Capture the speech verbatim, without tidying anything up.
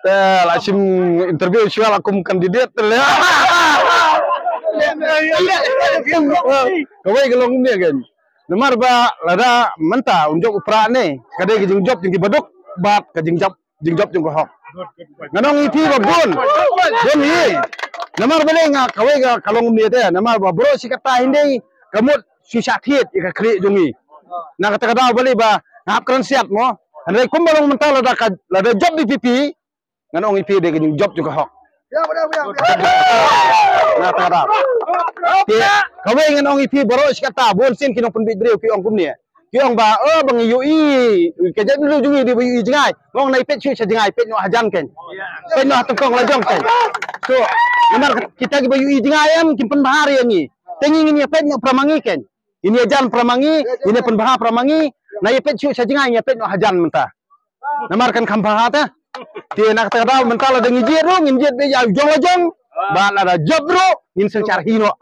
Te la shim interview shuwa la kum candidate te la. Kawei ka long ne kan. Namar ba lada mynta un jop u Prah ne, ka dei ka jingjop jong ki baduk bad ka jingjop jingjop jong ka hok. Ngan ong ïa phi ba bun bun hi. Namar balei nga kawei ka long ne te, namar ba bro shi katta hynrei ka mut shu shah thied ïa ka khlieh jong ngi. Na kata ka daw balei ba nga hap kren siat mo. Hynrei kumba long mynta lada ka lada jop D P P, ngan ong ïa phi dei ka jingjop jong ka hok. Na kata ka daw. Te kawei ngan ong ïa phi baroh shi katta, bun sien ki nongpynbeit briew ki ong kumne. Ki ong ba, oh, ba ngi ïohi ka jaitbynriew jong ngi dei ba ïohi jngai. Nga ong nai peit shuh sha jngai, peit noh hajan kan. Peit noh ha tyngkong lajong kan. So namar kita kiba ïohi jngai em kin pynbha ïa ngi. Te ngi ngin ïa peit noh para ma ngi kan. Ngin ïa jan para ma ngi, ngin ïa pynbha para ma ngi. Nai peit shuh sha jngai, ngi ïa peit noh hajan mynta. Namar kan kham bha te. Te na kata ka daw mynta lada ngi jied ruh ngin jied beit ïa u jong lajong. Bad lada jop ruh ngin synshar hi noh.